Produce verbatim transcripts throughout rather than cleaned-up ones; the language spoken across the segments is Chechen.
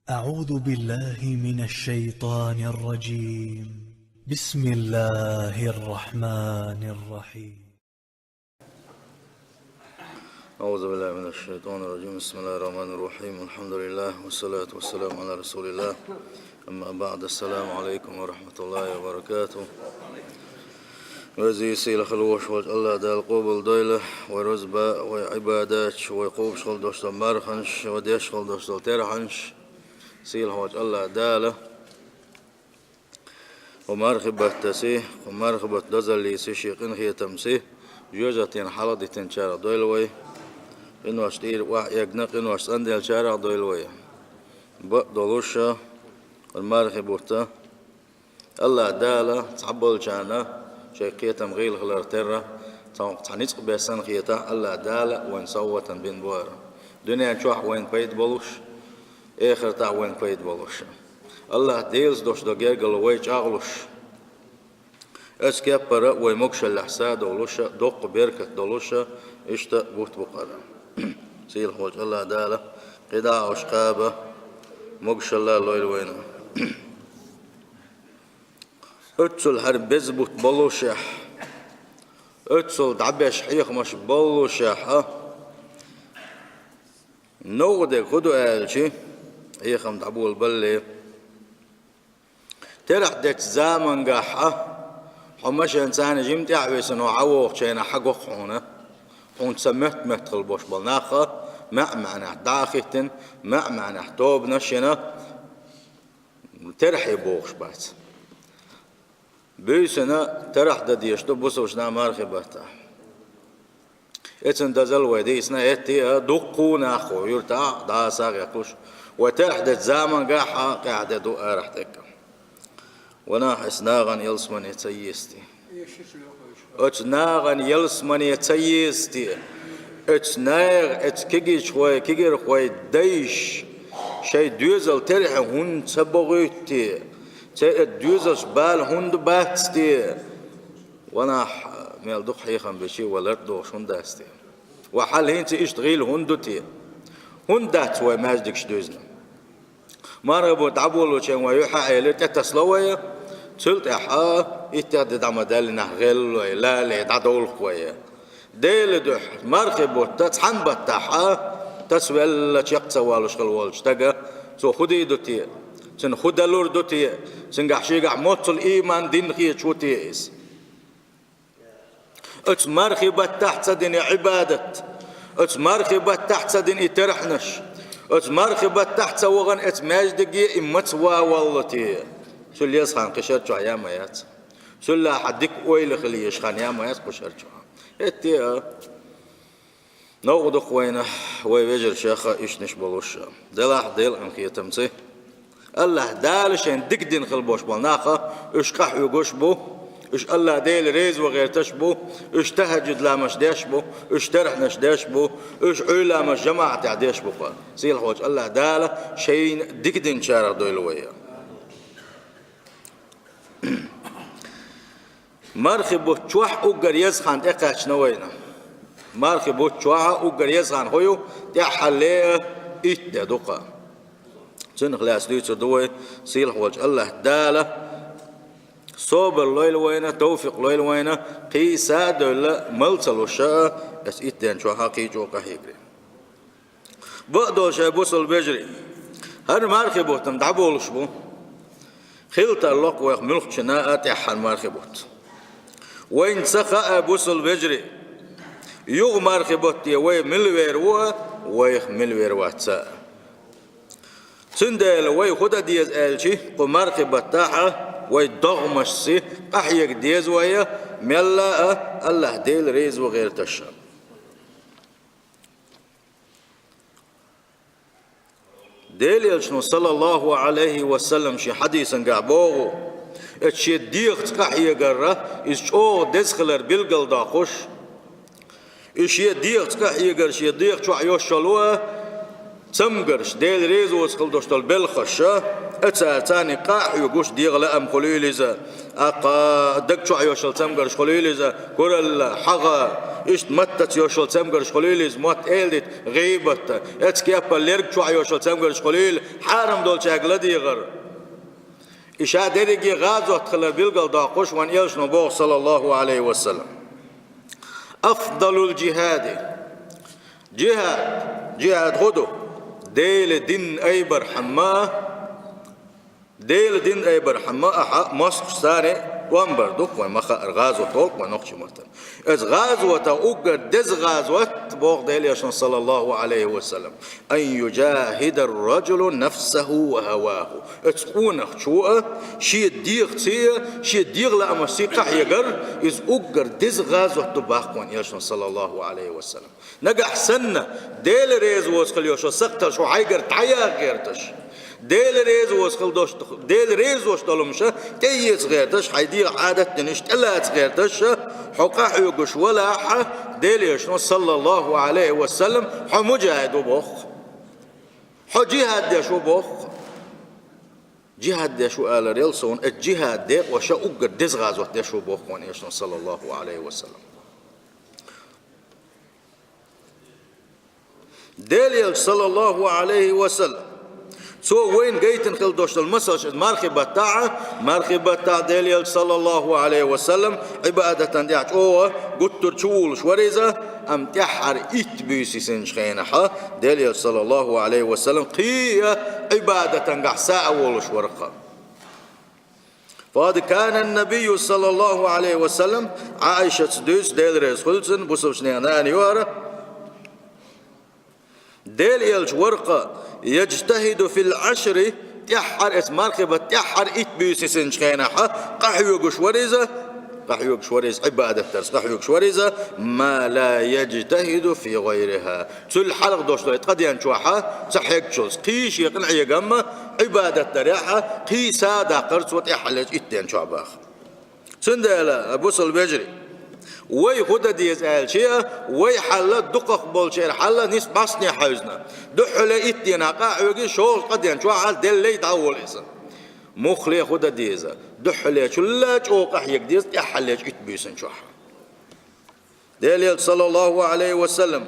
أعوذ بالله من الشيطان الرجيم. بسم الله الرحمن الرحيم. أعوذ بالله من الشيطان الرجيم. بسم الله الرحمن الرحيم. الحمد لله والصلاة والسلام على رسول الله. أما بعد. السلام عليكم ورحمة الله وبركاته. Веза-сийлахь волчу Аллах Дала къобалдойла вай рузба, вай Ӏибадаташ, вай кхобуш хила долуш долу марханаш, вай деш хила долуш долу терхьанаш. Сийлахь волчу Аллах Дала кху мархи баттаси, кху мархи батта дозаллиси шен къинхетамси жоьжахатина хьалха дитинчарах дойла вай. Къинош тӀера охьаэгна, къинош цӀанделлачарах дойла вай. Бакъдолуш, кху мархи бутта Аллах Дала цхьаболчарна шайн кхетам гӀийла хилар терра, цхьа, цхьа ницкъ бессан хетахь, Аллах Дала вайн совгӀатан бина бара. Дуьнен чохь вайн пайда болуш, эхартахь вайн пайда болуш. Аллах Делаца долуш долу гергарло вай чӀагӀлуш, оцу кеппара вай могушаллехь са а довлуш, доккха беркат долуш, иштта бутт бу кхара. Сийлахь волчу Аллах Дала кхидӀа а уьш кхаба, могушалла а лойла вайна. Оццул хӀара беза бутт боллушехь, оццул дӀабеш хьехамаш боллушехь, новкъа дерг хӀун ду аьлчи, хьехам дӀаболабалале. Терахь дечу замангахь хьо машен царна жима тӀаьхьависина хьо Ӏа вогӀучу хенахь хьан гоху хьуна, хьуна ца моьтту-моьтту хила болуш болу нах, маьӀ-маьӀнехь дӀа а хӀиттина, маьӀ-маьӀнехь тобанаш йина, терахье богӀуш бац. Буьйсанна терахь дан дезаш ду бусалбачу наха мархи баттахь. Эцна дозалла вай дийцина, хӀетте а дуккха а нах ву юьртахь дӀа а, схьа а гӀерташ, вай терахь дечу замангахь а къаьхьа де ду арахь тӀеккха. Ванах, эс нахана ялсамане ца еза те? Оцу нахана ялсамане ца еза те? Оцу наха, оцу кегийчхой, кегийрхой дайша шайн доьзал терахье хӀунда ца бохуьйту те? Церан доьзалш бала хӀунда бац те? Ванах, мел дукха хьехам бичи, вай лардохуш хӀунда дац те? Вай хьал хӀинца иштта гӀийла хӀунда ду те? ХӀунда дац вай маьждигаш дуьзна? Мархи бутт дӀаболучу хенахь вай юьхьа а элира, тӀетасало вай, цул тӀаьхьа иттех де дӀа ма-даллинехь гӀелло вай, лале дӀадовлу-кх вай. Делан дуьхьа мархи бутта цхьана баттахь тасавелла чекх ца воллуш хила волчу стага, цо хӀун дийр ду те? Цуьнан хӀун далур ду те? Цуьнгахь шегахь моццул ийман дин хеташ ву те иза? Оцу мархи баттахь ца дина и Ӏибадат, оцу мархи баттахь ца дина и терхьнаш, оцу мархи баттахь ца вахана оцу маьждиге, и маца ван воллу те? Цул еза хан кхин шар чохь ян ма яц. Цул а хьан дика ойла хила еза хан ян ма яц кху шар чохь. ХӀетте а новкъа ду-кх вайна, вай вежаршех а, ишттанаш болуш а. Делахь, Делан къинхетамца, Аллах Дала шайна дика дина хила болуш болу нах, уьш къахьоьгуш бу, уьш Аллах Делан резаван гӀерташ бу, уьш тахӀажжуд ламазаш деш бу, уьш терхьнаш деш бу, уьш Ӏуьйра ламазаш жамаӀатехь деш бу-кх. Сийлахь волчу Аллах Дала шайна дика динчарах дойла вай. Мархи бутт чохь уггар еза хан тӀекхаьчна вайна. Мархи бутт чохь уггар еза хан хӀун ю? ТӀаьххьара итт де ду-кх. Цунах лаьцна дуьйцур ду вай, сийлахь волчу Аллах Дала собар лойла вайна, тавфикъ лойла вайна, кхин са а девлла, мала ца луш а, оцу итт ден чохь кхин чӀогӀа къахьегаран. Бакъдолуш, хӀай бусалба вежарий, хӀара мархи бутт-м дӀаболуш бу. Хила тарло-кх вайх муьлххачунна а тӀаьххьара мархи бутт. Вайна ца хаьа, бусалба вежарий, юха мархи бутт тӀе вай мила вер ву а, вайх мила вер вац а. Цундела вай хӀун дан деза аьлчи, кху мархи баттахь вай догӀмашца къахьега деза вай, мелла а Аллах Делан резаван гӀерташ а. Делан Элчано, саллаллаху Ӏалайхи ва саллам, шен хьадисангахь боху, оцу шен дегӀаца къахьегарра иза чӀогӀа деза хилар билгалдоккхуш, и шен дегӀаца къахьегар шен дегӀа чохь йолуш йолу цамгарш, Делан резавоца хила долуш долу белхаш, оцара царна къахьоьгуш дегӀан лаам хуьлийла иза. Аккха даг чохь йошал цамгарш хуьлийла иза, куралла, хьагӀа, иштта маттаца йошал цамгарш хуьлийла иза, мотт эладита, гӀийбатта, эцу кеппа лерг чохь йошал цамгарш хуьлийла, хьарам долчаьрга ладегӀар. И ша дерриге гӀазот хилар билгал доккхуш вайн элчано боху, саллаллаху Ӏалайхи ва саллам. Афдалул джихади. Джихад, джихад хӀун ду? Делан дин айбархьама, Делан дин айбархьама ахьа мостагӀчу царна тӀом бар ду-кх вайн ма-хаара гӀазот, олу-кх вайн нохчийн маттана. Иза гӀазотах уггар деза гӀазот, боху Делан элчано, саллаллаху Ӏалайхи ва саллам, ан юджахида ар-раджулу нафсаху ва хаваху. Оцу къонахчо а, шен дегӀаций а, шен дегӀан лаамашций къахьегар, иза уггар деза гӀазот ду боху вайн элчано, саллаллаху Ӏалайхи ва саллам. Нагахь санна, Дела реза воцу хила йолуш сакхташ хьайгара дӀаяха гӀерташ, Дела реза воцу хила долуш, Дела реза воцу долу хӀуманаш тӀеэца гӀерташ, хьайн дегӀан Ӏадат динаш тӀелаца гӀерташ, хьо къахьоьгуш валахь, Делан элчано, саллаллаху Ӏалайхи ва саллам, хьо муджахид ву боху. Хьо джихад деш ву боху. Джихад деш ву алар ял суна, оцу джихад декъоша уггар деза гӀазот деш ву боху вайн элчано, саллаллаху Ӏалайхи ва саллам. Делан элча, саллаллаху Ӏалайхи ва саллам, цо вайна гайтина хила долуш долу масалш иза мархи баттахь, мархи баттахь Делан элча, саллаллаху Ӏалайхи ва саллам, Ӏибадатан тӀехь чӀогӀа гуттар а чу вулуш вара иза, амма тӀаьххьара итт буьйса йисинчу хенахь Делан элча, саллаллаху Ӏалайхи ва саллам, кхин а Ӏибадатангахь са а волуш вара-кх. Къад кана ан-набийю, саллаллаху Ӏалайхи ва саллам, Ӏаишас дуьйцу, Дела реза хуьлда цунна, бусалбачу нехан нана ю хӀара. Делан элча вара-кх, яджтахиду фил Ӏашри, тӀаьххьара, оцу мархи баттахь тӀаьххьара итт буьйса йисинчу хенахь къахьоьгуш вара иза, къахьоьгуш вара иза, Ӏибадат дарца къахьоьгуш вара иза, ма ла яджтахиду фи гӀайриха. Цул хьалха долуш долу ткъа ден чохь ца хьегначул, кхин шен къинхьегам Ӏибадат дарехь, кхин са а даккхара цо тӀаьххьарлечу итт ден чохь боху. Цундела, бусалба вежарий, вай хӀун дан деза аьлча, вай хьал дукхах болчеран хьал нисбахьсане хьаьвзина. Дуьххьале итт дийнахь къахьоьгу, шолгӀа ткъа ден чохь делла дӀаволу иза. Муххале хӀун дан деза? Дуьххьалечул чӀогӀа къахьега деза тӀаьххьарлечу итт буьйсанна чохь. Делан элча, саллаллаху Ӏалайхи ва саллам,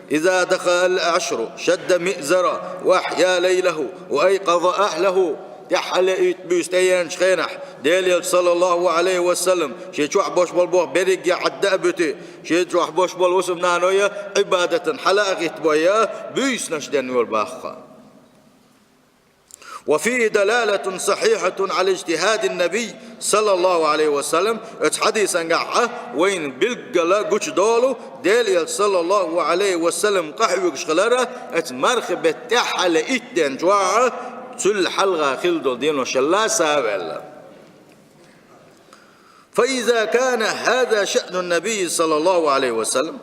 иза дахалал Ӏашру шадда миъзараху ва ахья лайлаху ва айкъаза ахьлаху. ТӀаьххьарле итт буьйса тӀееанчу хенахь, Делан элча, саллаллаху Ӏалайхи ва саллам, шен чохь болуш болу боху берриге Ӏадда а буьту, шен чохь болуш болу хӀусамнаной Ӏибадатан хьала а гӀиттабой, буьйсанаш ден йолу боху-кх. Ва фихи далалатун сахьихьатун Ӏала иджтихьадин набий, саллаллаху Ӏалайхи ва саллам, оцу хьадисангахь вайна билггала гучудолу, Делан элча, саллаллаху Ӏалайхи ва саллам, къахьоьгуш хилар, оцу мархи беттан тӀаьххьарле итт ден чохь, цул хьалха хилла долу деношалла са а ваьлла. Фа иза кана хьаза шаънун набий, саллаллаху Ӏалайхи ва саллам,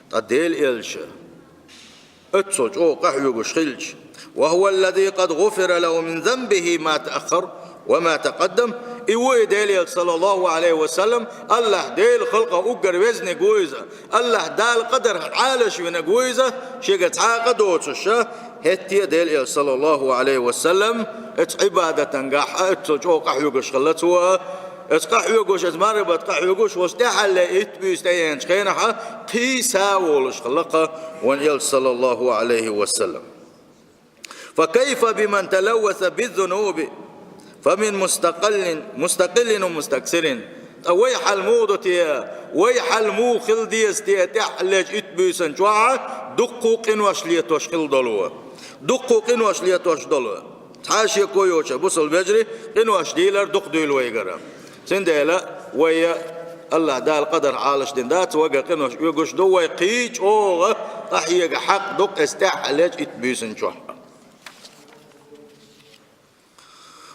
ткъа Делан элча оццул чӀогӀа къахьоьгуш хилча, ва хӀува аллази къад гӀуфира лаху мин занбихи ма тааххар ва ма такъаддам, и ву и Делан элча, саллаллаху Ӏалайхи ва саллам, АллахӀ Делан халкъах уггар везниг ву иза, АллахӀ Дала къадарх Ӏалашвинарг ву иза, шега цхьа а къа доцуш, хӀетте а Делан элча, саллаллаху Ӏалайхи ва саллам, оцу Ӏибадатангахь оццул чӀогӀа къахьоьгуш хилла цо, оцу къахьоьгуш, оцу мархи беттан къахьоьгуш, оцу тӀаьххьарле итт буьйса тӀееанчу хенахь кхин са а волуш хилла-кх вайн элча, саллаллаху Ӏалайхи ва саллам. Фа кайфа биман талавваса биззунуби, фа мин мустакъиллин, мустакъиллин ва мустаксирин. Ткъа вай хьал муха ду те, вай хьал муха хила деза те тӀаьххьарлечу итт буьйсанна чохь дуккха а къинош летош хилла долу? Дуккха а къинош летош долу? Цхьа а шеко йоцуш, бусалба вежарий, къинош дийлар дукха дуьйла вайгара. Цундела вай АллахӀ Дала къадарх Ӏалашдина дац, вайгара къинош оьгуш ду, вай кхин чӀогӀа къахьега хьакъ ду-кх оцу тӀаьххьарлечу итт буьйсанна чохь.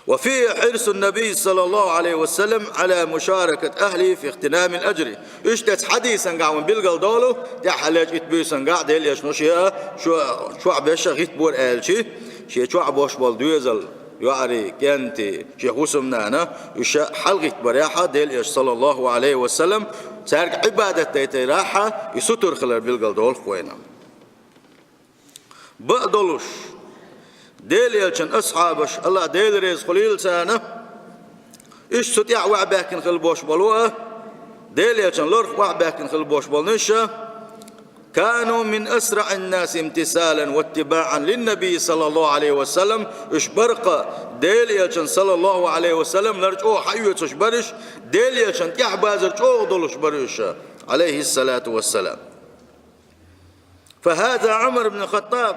Ва фихи хьирсун набий, саллаллаху Ӏалайхи ва саллам, Ӏала мушаракати ахьлихи фи игътинамил аджри. Иштта оцу хьадисангахь вайна билгалдолу, тӀаьххьарлечу итт буьйсангахь Делан элчано шен чо-, чохь берш гӀиттабора аьлча, шен чохь болуш болу доьзал, йоӀарий, кӀентий, шен хӀусамнана, уьш хьалагӀиттабарехь Делан элча, саллаллаху Ӏалайхи ва саллам, цаьрга Ӏибадат дайтарехь и сутара хилар билгалдолу-кх вайна. Бакъдолуш, Делан элчан асхьабаш, АллахӀ Дела реза хуьлийла царна, Иштта цу тӀехь охьабаьхкина хила болуш болу а, Делан Элчанна лорах охьабаьхкина хила болуш болу нуша, كانوا من أسرع الناس امتثالا واتباعا للنبي صلى الله عليه وسلم, уьш бара-кх Делан Элчанна, саллаллаху Ӏалайхи ва саллам, лар чӀогӀа хьаоьцуш бара уьш, Делан Элчанна тӀаьхьабазар чӀогӀа долуш бара уьш, Ӏалайхи ссалату вассалам. فهذا عمر بن الخطاب,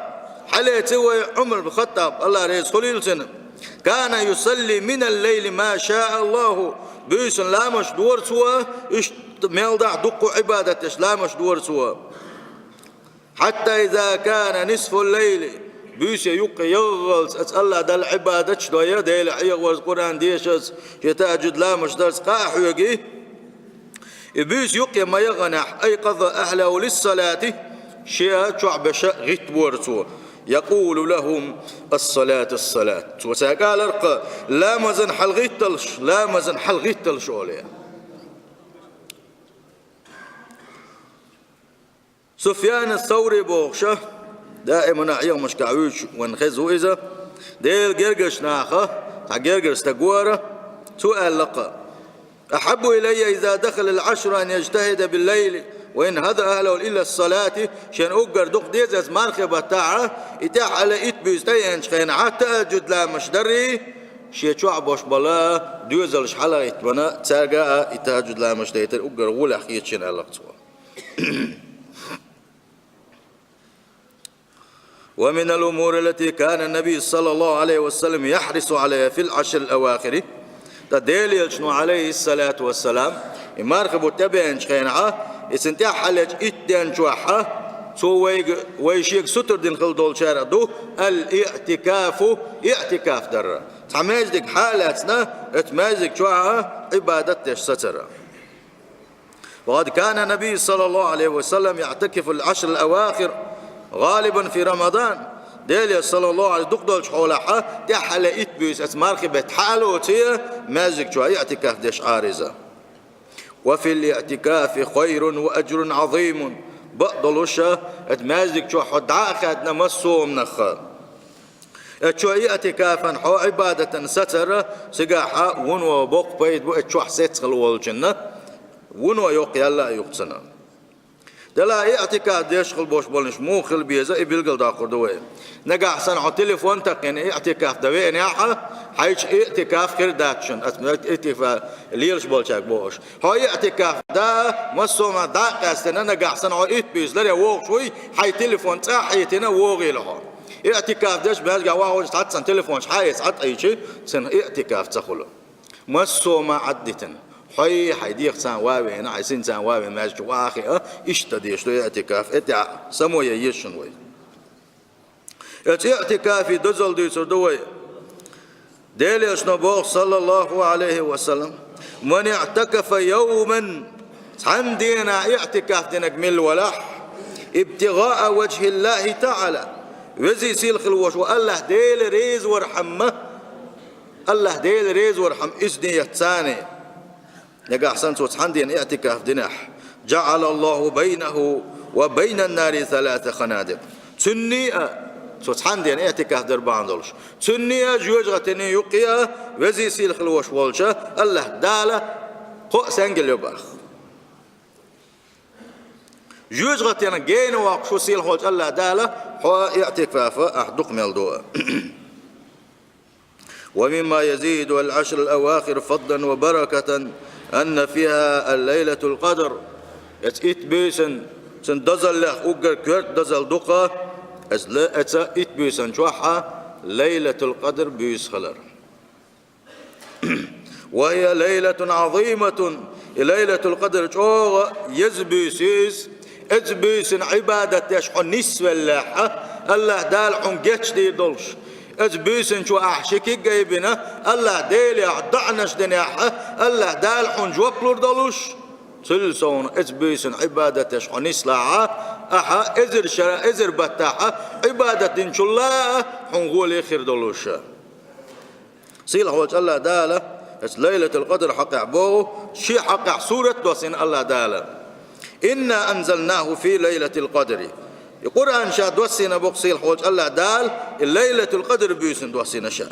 хьалаьцна вай Ӏумар бин Хаттаб, АллахӀ реза хуьлийла цунна, كان يصلي من الليل ما شاء الله, буьйсанна ламазаш дора цо, иштта мел дахь дуккха Ӏибадат деш ламазаш дора цо. حتى إذا كان نصف الليل, буьйса юккъе яххалц, оцу АллахӀ Далла Ӏибадаташ дой, Делан хьехаварца, Къуръан дешарца, шен тахӀажжуд ламазаш дарца кхаъ хьоьгий, и буьйса юккъе ма яханехь, أيقظ أهله للصلاة, шен чохь берш гӀиттабора цо. يقول لهم: الصلاة، الصلاة. Цо цаьрга алара-кх: «Ламазна хьалагӀитталаш, ламазна хьалагӀитталаш», олий. Суфьян ас-Саври бохуш, даимана Ӏеламашкахь вуьйцуш вайна хезна ву иза, Делан гергарчу нахах цхьа гергара стаг вара, цо аьлла-кх: «أحب إلي إذا دخل العشر أن يجتهد بالليل وإن هدى أهله إلى الصلاة», шена уггар дукха деза иза мархи баттахь, и тӀаьххьара итт буьйса тӀееанчу хенахь тахӀажжуд ламазаш дарий, шен чохь болуш болу доьзалш хьалагӀиттабана, цаьрга а и тахӀажжуд ламазаш дайтар уггар гӀолехь хета шена, аьлла-кх цо. ومن الأمور التي كان النبي صلى الله عليه وسلم يحرص عليها في العشر الأواخر. Ткъа Делан Элчано, Ӏалайхи ссалату вассалам, и мархи бутт тӀебеанчу хенахь, и цунна тӀаьххьара итт ден чохь, цо вайга, вай шега сутара дина хила долчарех ду, ал-иътикафу, иътикаф дар. Цхьа маьждиг хьа а лаьцна, оцу маьждиг чохь Ӏибадат деш сацар. وقد كان النبي صلى الله عليه وسلم يعتكف العشر الأواخر غالبا في رمضان. Делан Элча, саллаллаху Ӏалайхи, дукха долчу хьолахь тӀаьххьара итт буьйса оцу мархи беттан хьалоций, маьждиг чохь иътикаф деш Ӏара иза. وفي الاعتكاف خير وأجر عظيم. Бакъдолуш, оцу маьждиг чохь хьо дӀа а хаьдда массо а хӀуманах, оцу чохь иътикафан хьо Ӏибадатан сацар, цигахь вуно боккха пайда бу оцу чохь сецна хила волчунна, вуно йоккха ял а ю-кх цунна. Делахь иътикаф деш хила болуш болу нуша муха хила беза, и билгалдоккхур ду вай. Нагахь санна хьо телефон такхина иътикаф дан веанехь, хьайчу иътикаф хир дац шуна, аса иътикаф лелаш болчаьрга бохуш. Хьо иътикаф дан, массо а хӀума дӀа а къаьстина, нагахь санна хьо итт буьйса ларъян вогӀуш вуй, хьайн телефон цӀа а хьийтина вогӀийла хьо. Иътикаф деш маьждигехь вахаволчу цхьацца телефонаш хьа а эца, Ӏа тӀайчи, цуьнан иътикаф ца хуьлу. Массо а хӀума Ӏаддитина, хьо а, хьайн дегӀ царна ван а веана, хьайн син царна ван а веана, маьждиг чу ван а хиъна, иштта деш ду иътикаф, и тӀехь само ян еза шуна вай. Оцу иътикафан дозалла дуьйцур ду вай. Делан Элчано боху, саллаллаху Ӏалайхи ва саллам: «من اعتكف يوما», цхьана дийнахь иътикаф динарг милла валахь, «ابتغاء وجه الله تعالى», Веза-Сийлахь хила волуш волу АллахӀ Дела реза вархьама, АллахӀ Дела реза вархьама иза нийятца, нагахь санна цо цхьана дийнахь иътикаф динехь, «جعل الله بينه وبين النار ثلاث خنادق». Цуьнний а, цо цхьана дийнахь иътикаф дар бахьана долуш, цуьнний а, жоьжахатиний юккъе а Веза-Сийлахь хила волуш волчу АллахӀ Дала кхо а саьнгал йо боху. Жоьжахатина гена воккхуш ву сийлахь волчу АллахӀ Дала хьо иътикаф ахь дукха мел до а. «ومما يزيد العشر الأواخر فضلا وبركة أن فيها ليلة القدر». Оцу итт буьйсанна, цуьнан дозаллех уггар коьрта дозалла ду-кх, оцу ла-, оцу итт буьйсанна чохь Лайлатул-Къадр буьйса хилар. «وهي ليلة عظيمة», и Лайлатул-Къадр чӀогӀа еза буьйса ю иза. Оцу буьйсанна Ӏибадат деш хьо нисвеллехь, АллахӀ Дала хьуна гечдийр долуш, оцу буьйсанна чу ахь ши куьг айбина, АллахӀ Делехь доӀанаш динехь, АллахӀ Дала хьуна жоп лур долуш, цуьнан совгӀатана оцу буьйсанна Ӏибадат деш хьо нислахь, ахьа эзар шера, эзар баттахь Ӏибадат динчул а хьуна гӀоле хир долуш. Сийлахь волчу АллахӀ Дала оцу Лайлатул-Къадр хьокъехь боху, шен хьокъехь сурат а доссийна АллахӀ Дала. «إنا أنزلناه في ليلة القدر». И Къуръан ша доссийна боху сийлахь волчу АллахӀ Дала, и Лайлатул-Къадр буьйсанна доссийна ша.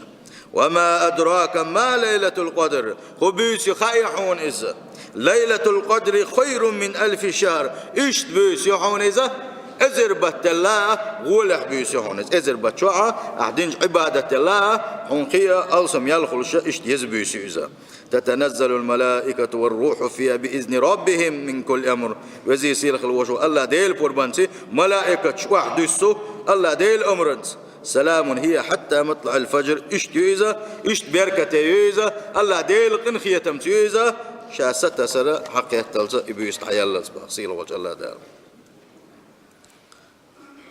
وما أدراك ما ليلة القدر. ХӀун буьйса ю хаьий хьуна иза? ليلة القدر خير من ألف شهر. Иштта буьйса ю хьуна иза, эзар баттал а гӀолехь буьйса ю хьуна иза. Эзар бат чохь а ахь динчу Ӏибадатал а хьуна кхин а алсам ял хуьлуш, иштта еза буьйса ю иза. تتنزل الملائكة والروح فيها بإذن ربهم من كل أمر. Везий сийлахь волчу АллахӀ Делан пурбанца малаикаташ охьадуьссу АллахӀ Делан амранца. سلام هي حتى مطلع الفجر. Иштта ю иза, иштта беркате ю иза, АллахӀ Делан къинхетамца ю иза, ша сатасара хьакхетталца и буьйса дӀаяьллалц боху сийлахь волчу АллахӀ Дала.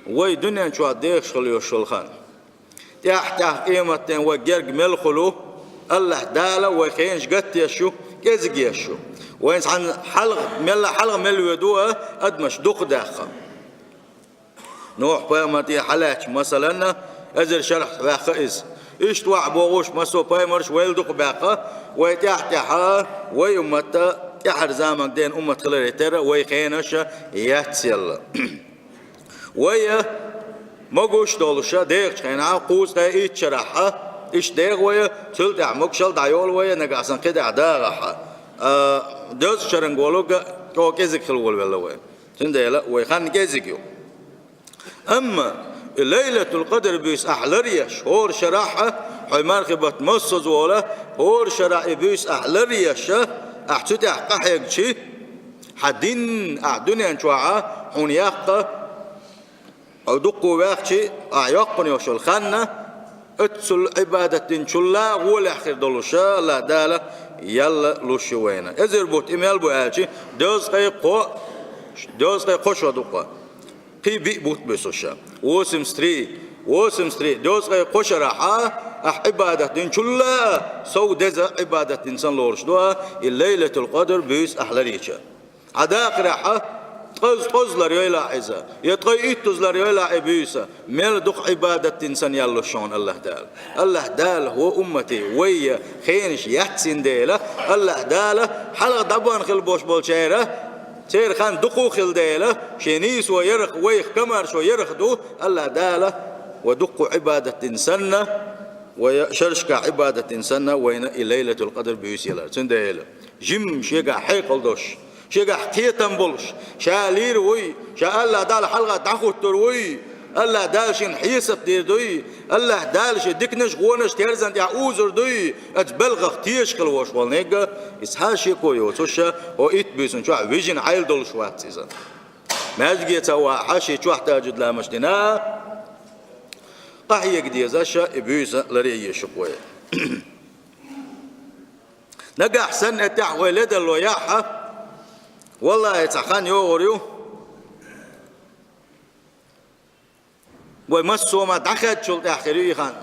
Вай дуьнен чохь дехаш хила йолуш йолу хан. ТӀаьхь-тӀаьхьа къематден вай герга мел хуьлу, АллахӀ Дала вай хенаш гатдеш ю, кӀезиг еш ю. Вайна цхьаьна хьалха, мелла хьалха мел воьду а адамаш дукха даьхна. Нухь-пайхамар тӀе хьалаьттачу масаланна, эзар шарахь ваьккха иза. Иштта ваьӀ бохуш массо а пайхамарш вайл дукха баьккха, вай тӀаьхь-тӀаьхьа, вай умматта тӀаьхьара заманга дена уммат хиларе терра, вай хенаш яцъелла. Вай а могуш долуша дехачу хенахь, кхузткъе итт шарахь, иштта деха вай, цул тӀаьхьа могушалла дӀайолу вай, нагахь санна кхидӀа дагӀахь. А, дезачу шарахь волу га чӀогӀа кӀезиг хила волавелла вай. Цундела вай хан кӀезиг ю. Амма и Лайлатул Къадр буьйса ахь ларъеш, хӀора шарахь, хьо мархи бат массаза вола, хӀора шарахь и буьйса ахь ларъеш, ахь цу тӀехь къахьегчи, хьан дин ахь дуьнен чохь хьуна яккха, хьо дуккха ваьхчи, ахь йоккхана йолуш йолу ханна, оццул Ӏибадат динчул а гӀолехь хир долуша, АллахӀ Дала ял луш ю вайна. Эзар бутт и мел бу аьлчи, дезткъе кхо, дезткъе кхо шо ду-кх. Кхин биъ бутт буьсуша. Восемьдесят три, восемьдесят три, дезткъе кхо шарахь, ахь Ӏибадат динчул а сов деза Ӏибадат дин санна лоруш ду, и Лайлатул Къадр буьйса ахь ларъеча. Хьан даккхарехь, ткъаза-ткъозза ларйойла ахь иза, я ткъе иттаза ларйойла ахь и буьйса, мел дукха Ӏибадат дин санна ял луш ю хьуна АллахӀ Дала. АллахӀ Дала хӀо уммате вай хенаш яцйина дела, АллахӀ Дала хьалха дӀабахана хила болуш болчеран, церан хан дукха хилла дела, шен нийсо ярах, вайх комаьршо ярах ду, АллахӀ Дала вай дуккха Ӏибадат дин санна, вай шерашкахь Ӏибадат дин санна вайна и Лайлатул Къадр буьйса ялар. Цундела жимма шегахь хьекъал долуш, шегахь кхетам болуш, ша лийр вуй, ша АллахӀ Дала хьалха дӀахӀуттур вуй, АллахӀ Дала шена хьесап дийр дуй, АллахӀ Дала шен диканаш а, вонаш а терзан тӀехь узур дуй, оцу белхах тешаш хила волуш волу нигга, иза хьан шеко йоцуш, хӀо итт буьйсанна чохь вижина Ӏайла долуш вац иза. Маьждиге ца вахь, шен чохь тажуд ламаш дина, къахьега дезаш, и буьйса ларъе езаш ву вай. Нагахь санна тӀехь вай ледарло яхь, валлахӀи, цхьа хан йогӀур ю, вай массо а ма дӀахаьдчул тӀаьхьа хир ю и хан.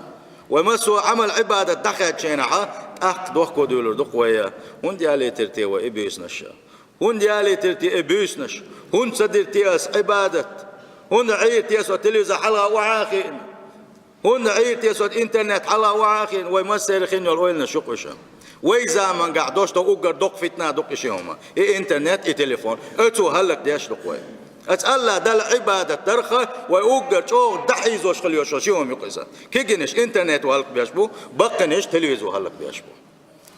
Вай массо а Ӏамал-Ӏибадат дӀахаьдча хенахь, тӀаккха дохко дуьйлур ду-кх вай, хӀунда ялийтира те вай и буьйсанаш? ХӀунда ялийтира те и буьйсанаш? ХӀунда ца дира те ас Ӏибадат? ХӀунда Ӏийра те со телевизор хьалха охьа а хиъна? ХӀунда Ӏийра те со интернет хьалха охьа а хиъна? Вай массеран хин йолу ойланаш ю-кх уьш. Вай замангахь дош до уггар доккха фитна ду-кх и ши хӀума. И интернет, и телефон. Оцо хӀаллакдеш ду-кх вай. Оцу АллахӀ Далла Ӏибадат дарх вай уггар чӀогӀа дӀахьийзош хила йолуш йолу ши хӀума ю-кх иза. Кегийнаш интернето хӀаллакбеш бу, баккхийнаш телевизоро хӀаллакбеш бу.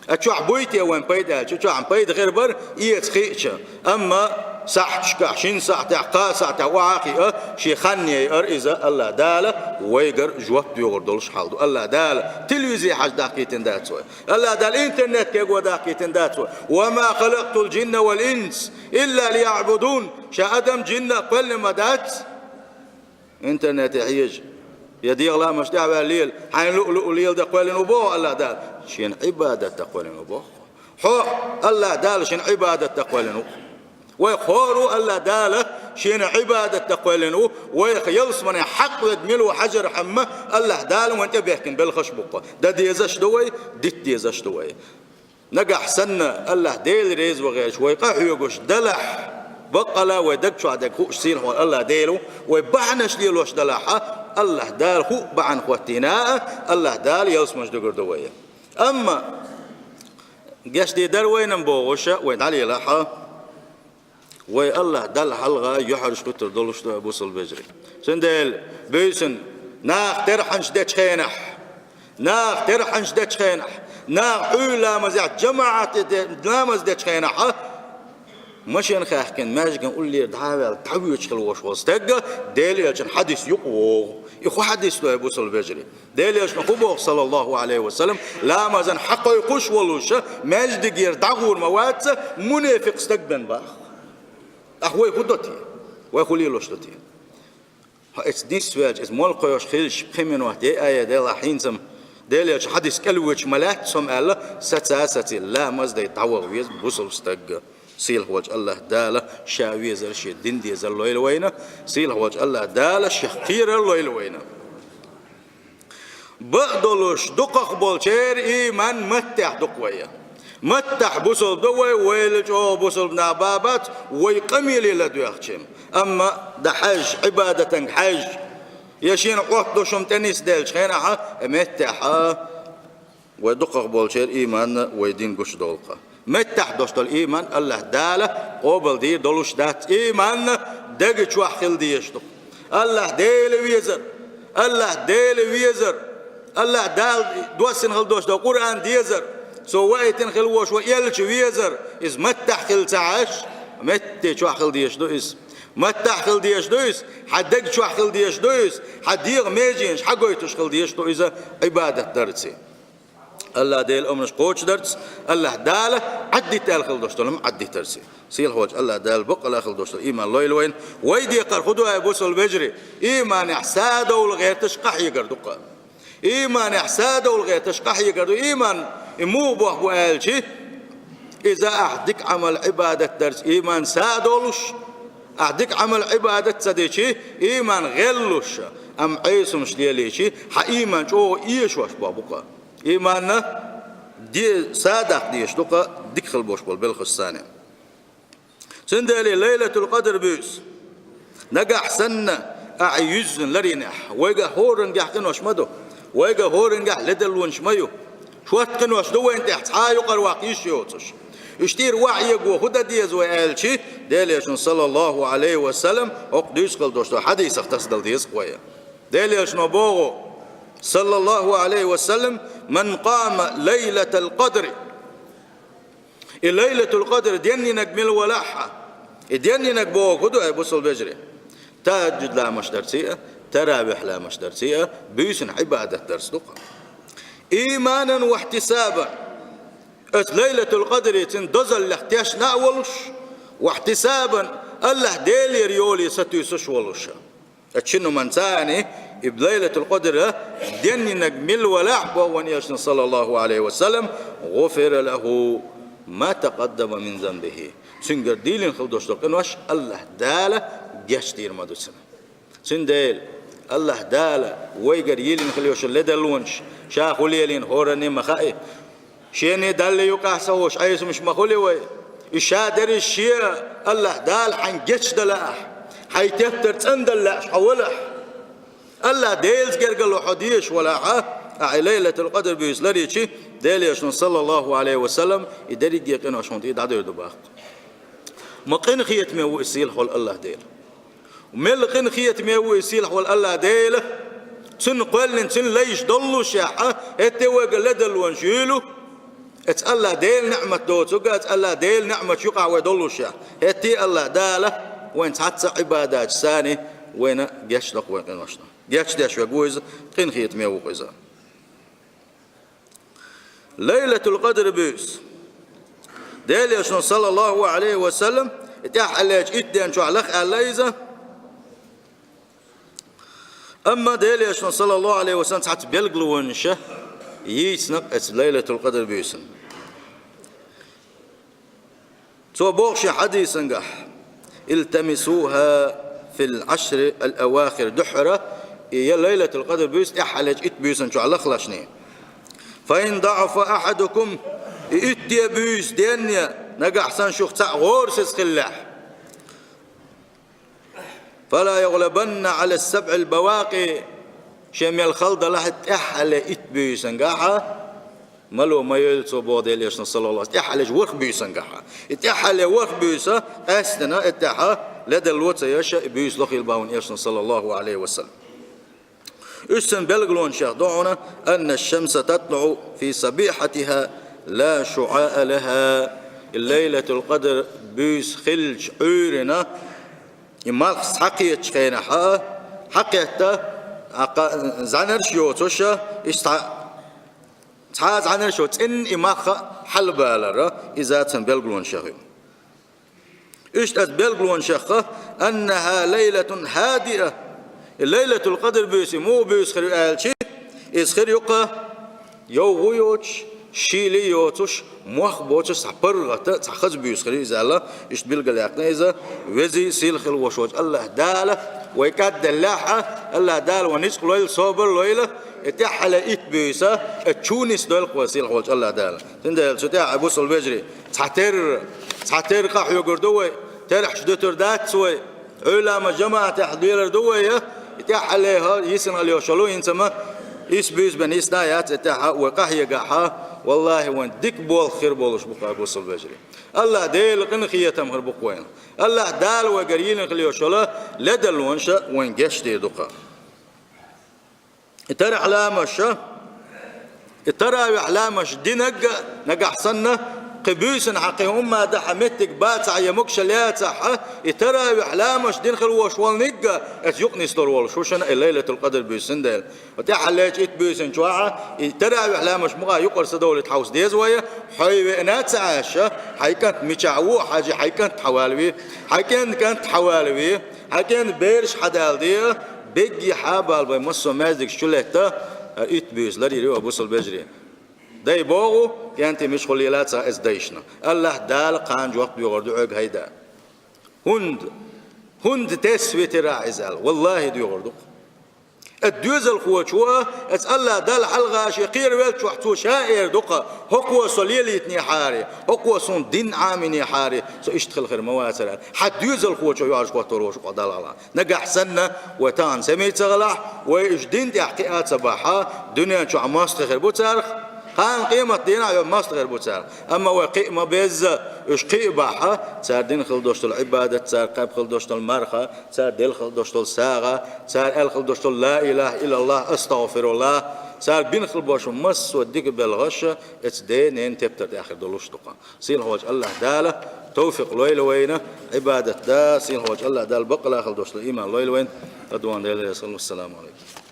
Ткъа чохь буй те вайн пайда аьлча, чохь пайда хир бара, эца хиъча. Амма сахьташкахь, шина сахьтехь, кхаа сахьтехь охьа а хиъна, шен хан яйар иза АллахӀ Дала вайгара жоп доьхур долуш хьал ду. АллахӀ Дала телевизор хьажа дахкийтина дац вай. АллахӀ Дала интернет кего дахкийтина дац вай. «وما خلقت الجن والإنس إلا ليعبدون». Ша адам, жинна а кхоьллина ма дац интернете хьежа, я дегӀан ламаш тӀехь а ваьлла лела, хьайна луъу-луъу леладан кхоьллина ву боху АллахӀ Дала, шена Ӏибадат дан кхоьллина ву боху. Хьо, АллахӀ Дала шена Ӏибадат дан кхоьллина ву. Вай хӀора ву АллахӀ Дала шена Ӏибадат дан кхоьллина ву, вайх ялсамане хьакъ верг мила ву хьажархьама, АллахӀ Дала вайна тӀебехкина белхаш бу-кх. Дан дезаш ду вай, дита дезаш ду вай. Нагахь санна АллахӀ Дела реза ван гӀерташ вай къахьоьгуш далахь, баккъала вай даг чохь дерг хууш сийлахь волу АллахӀ Дела ву, вай бахьанаш лелош далахь, АллахӀ Дала хӀуъа бахьана хӀоттийна а, АллахӀ Дала ялсаманаш дуьгур ду вай. Амма гечдийр дара вайна бохуш, вай дӀалелахь, вай АллахӀ Далла хьалха юьхьӀаьржа хӀуьттур долуш ду, бусалба вежарий. Цундела буьйсанна наха терхьанаш дечу хенахь, Наха терхьанаш дечу хенахь, наха Ӏуьйра ламазехь жамаӀате де-, ламаз дечу хенахь, машен хаьхкина, маьждиган уллера дӀа а ваьлла, дӀавоьдуш хила волуш волу стаг Делан Элчан хьадис юкъа вогӀу. И хӀун хьадис ду, хӀай бусалба вежарий? Делан Элчано хӀун боху, саллаллаху Ӏалайхи ва саллам, ламазан хьакхойкхуш волуш, маьждигера дӀагӀур ма вац, мунепикъ стаг бен боху. Ахь вай хӀун до те? Вай хӀун лелош ду те? Хьо эцу нисвелча, иза молла кхойкхуш хилча, пхи минот яйа делахь, хӀинца-м Делан Элчан хьадис кӀел воьдуш ма лаьтташ со-м аьлла, саца а сацийла, ламаз дайта дӀаваха веза бусалба стаг. Сийлахь волчу АллахӀ Дала Ша везар, Шен дин дезар лойла вайна, сийлахь волчу АллахӀ Дала Шех кхерар лойла вайна. Бакъдолуш, дукхах болчеран ийман маттехь ду-кх вай. Маттахь бусалба ду вай, вайл чӀогӀа бусалба нах бан бац, вай къамеле ладоьгӀча-м. Амма дан хьаьжча, Ӏибадатан хьаьжча, я шена Ӏоттадо шуна тӀенисделлачу хенахь, меттехь вай дукхах болчеран ийманна вай дин гучудолу-кх. Меттахь долуш долу ийман АллахӀ Дала къобалдийр долуш дац. Ийман дега чохь хила дезаш ду. АллахӀ Дела везар, АллахӀ Дела везар, АллахӀ Дала доссина хила долуш долу Къуръан дезар, Цо ваийтина хила волуш волу Элча везар, иза маттахь хила ца Ӏаш, метте чохь хила дезаш ду иза. Маттахь хила дезаш ду иза, хьан дега чохь хила дезаш ду иза, хьан дегӀан меженаш хьагойтуш хила дезаш ду иза Ӏибадат дарца. АллахӀ Делан омранаш кхочушдарца, АллахӀ Дала Ӏаддита аьлла хила долуш долу-м Ӏаддитарца. Сийлахь волчу АллахӀ Дала баккъалла хила долуш долу ийман лойла вайна. Вай декхар хӀун ду, хӀай бусалба вежарий? Ийманехь садовла гӀерташ къахьегар ду-кх. Ийманехь садовла гӀерташ къахьегар ду. Ийман и муха боху бу аьлчи, иза ахь дика Ӏамал-Ӏибадат дарца ийман садолуш, ахь дика Ӏамал-Ӏибадат ца дичи, ийман гӀеллуш, амма Ӏесамаш лелийчи, хьан ийман чӀогӀа эшош боху бу-кх. Ийманна де-, садаккха дезаш ду-кх дика хила болуш болу белхаш санна. Цундела Лайлатул-Къадр буьйса нагахь санна ахь юьззина ларйинехь, вайгахь хӀораннехь къинош ма ду, вайгахь хӀораннехь ледарлонаш ма ю. Шорта къинош ду вайна тӀехь, цхьа а юкъара ваккха йиш йоцуш. Иштта тӀера ваӀ яго хӀун дан деза вай аьлчи, Делан Элчано, саллаллаху Ӏалайхи ва саллам, хӀокху дуьйцуш хила долуш долу хьадисах тасадала деза-кх вай. Делан Элчано боху, саллаллаху Ӏалайхи ва саллам: «Ман къама лайлатал къадри». И Лайлатул-Къадр денйинарг мила валахь а, и денйинарг боху хӀун ду, хӀай бусалба вежарий? Тахьаджуд ламаш дарций а, таравихь ламаш дарций а, буьйсанан Ӏибадат дарца ду-кх. Ийманан ва ихьтисабан. Оцу Лайлатул-Къадрицин дозаллех тешна а волуш, ва ихьтисабан, АллахӀ Делера йоле сатуьйсуш а волуш. Оцу шина хӀуманца и Лайлатул-Къадр денйинарг мила валахь а, боху вайн Элчано, саллаллаху Ӏалайхи ва саллам: «ГӀуфира лаху ма такъаддама мин занбихи». Цуьнгара дийлина хила долуш долу къинош АллахӀ Дала гечдийр ма ду цунна. Цундела АллахӀ Дала вайгара йийлина хила йолуш йолу ледарлонаш, Ша хӀун лелийна хӀоранна а ма хаьа. Шена Далла юкъахь ца хууш Ӏесамаш ма хуьлий вай. И Ша дерриш Шен АллахӀ Дала хьайна гечдала ахь, хьайн тептар цӀандала лаьаш хьо валахь, АллахӀ Делаца гергарло хьо дезаш валахь, ахь и Лайлатул-Къадр буьйса ларйичи, Делан Элчано, саллаллаху Ӏалайхи ва саллам, и дерриге къинош хьуна тӀе дӀадуьйр ду боху-кх. Ма къинхетаме ву и сийлахь волу АллахӀ Дела. Мел къинхетаме ву и сийлахь волу АллахӀ Дела, Цунна кхоьллина, Цуьнан лайш доллушехь, хӀетте вайга ледарлонаш юьйлу, оцу АллахӀ Делан ниӀмат доцург а, оцу АллахӀ Делан ниӀматаш юкъахь вай доллушехь, хӀетте АллахӀ Дала вайн цхьацца Ӏибадаташ санна вайна гечдо-кх вайн къиношна. Гечдеш верг ву Иза, къинхетаме ву-кх Иза. Лайлатул-Къадр буьйса. Делан Элчано, саллаллаху Ӏалайхи ва саллам, и тӀаьххьарлечу итт ден чохь лаха аьлла иза. Амма Делан Элчано, саллаллаху Ӏалайхи ва саллам, цхьацца билгалонаш йийцина-кх оцу Лайлатул-Къадр буьйсанна. Цо боху шен хьадисангахь: «Илтамисуха фил Ӏашрил авахир», дуьххьара, и я Лайлатул-Къадр буьйса тӀаьххьарлечу итт буьйсанна чохь лахалашний. «Фа ин даӀафа ахьадукум», и итте буьйса денъян нагахь санна шух цхьаъ гӀорасиз хиллехь, «фала ягълабанна Ӏала сабӀил бавакъи», шен мел хала далахь, тӀаьххьарле итт буьйсангахь мало ма йойла цо, боху Делан Элчано, саллаллаху Ӏалайхи ва саллам, тӀаьххьарлечу ворхӀ буьйсангахь. И тӀаьххьарле ворхӀ буьйса къаьстина, и тӀаьхьа ледарло ца еш, и буьйса лохийла боху Элчано, саллаллаху Ӏалайхи ва саллам. Уьш цун белгалонаш яха ду хьуна: «أن الشمس تطلع في صبيحتها لا شعاع لها». И Лайлатул-Къадр буьйса хиллача Ӏуьйранна и малх цхьакхетача хенахь, хьакхетта, а кха-, зӀанарш йоцуш, иштта цхьа, цхьа зӀанарш йоцуш, цӀена и малх хьалабалар, иза цун белгалонаш яха ю. Иштта оцу белгалонаш яха: «أنها ليلة هادئة». И Лайлатул-Къадр буьйса, муха буьйса хир ю аьлча, иза хир ю-кх йовха йоцуш, шийла йоцуш, мох боцуш, цхьа паргӀата, цхьа хаза буьйса хир ю иза аьлла, иштта билгалъяьккхина иза веза, сийлахь хила волуш волчу АллахӀ Дала, вай кӀадделлехь а, АллахӀ Дала вайн ницкъ лойла, собар лойла, и тӀаьххьара итт буьйса, и чу нисдойла-кх вай сийлахь волчу АллахӀ Дала. Цундела цу тӀехь, бусалба вежарий, цхьатерра, цхьатерра къахьоьгур ду вай, терахьаш дуьтур дац вай, Ӏуьйламан жамаӀатехь лелар ду вай, и тӀаьххьара хӀара йисина хила йолуш йолу, хӀинца ма исс буьйса бен йисна а яц, и тӀаьхьа вай къахьегахь, валлахӀи, вайн дика болх хир болуш бу-кх, бусалба вежарий. АллахӀ Делан къинхетам хир бу-кх вайна. АллахӀ Дала вайгара йиллина хила йолуш йолу ледарлонаш вайна гечдийр ду-кх. И тарахь ламазаш, и таравихь ламазаш динарг а нагахь санна, кхин буьйсанна хьан кхин хӀумма дахьа меттиг бацахь я могушалла яцахь, и таравихь ламазаш дина хила волуш волниг а, оцу юкъа нислур волуш ву шуна и Лайлатул-Къадр буьйса, цундела. ТӀаьххьара итт буьйсанна чохь и таравихь ламазаш мукъа юкъара ца довлийта хьовса деза вай, хьо веана а ца Ӏаш, хьайн кӀант мичахь ву а хьажий, хьайн кӀант хьан валаве, хьайн кӀентан кӀант хьан валаве, хьайн кӀентан бераш хьан даладе, бегге хьан а балабе, массо а маьждигаш чу летта, итт буьйса ларйийр ю, бусалба вежарий. Дай боху, кӀентий мичахула лела ца иза дайшна. АллахӀ Дала кхана жоп доьхур ду хьоьга, хӀай да. ХӀунда, хӀунда тесна витира ахь иза аьлла? ВаллахӀи, доьхур ду-кх. Оцу доьзалхочо, оцу АллахӀ Далла хьалха шен кхеравеллачохь цо ша эр ду-кх: «ХӀокхо со лелийтинехьара, хӀокхо суна дин Ӏамийнехьара, со иштта хила хир ма вацара». Хьан доьзалхочо йоӀарш хӀоттор ву шу къа Далла хьалха. Нагахь санна, вай тахана самий ца хилахь, вай уьш дин тӀехь кхиа ца бахь, дуьнен чохь мостагӀий хир бу царах, кхана къематдийнахь а мостагӀий хир бу царах. Амма вай кхиа ма-безза, уьш кхиа бахь, цара дина хила долуш долу Ӏибадат, цара кхаьбна хила долуш долу марха, цара делла хила долуш долу сагӀа, цара аьлла хила долуш долу «Ла илахӀа иллаллахӀ, астагӀфируллахӀ», цара бина хила болуш массо а дика белхаш оцу ден-ненан тептар тӀехь хир долуш ду-кх. Сийлахь волчу АллахӀ Дала тавфикъ лойла вайна Ӏибадат дан, сийлахь волчу АллахӀ Дала баккъалла хила долуш долу иман лойла вайна. Къа дуьйна Делан реза хуьлда. Ассаламу Ӏалайкум.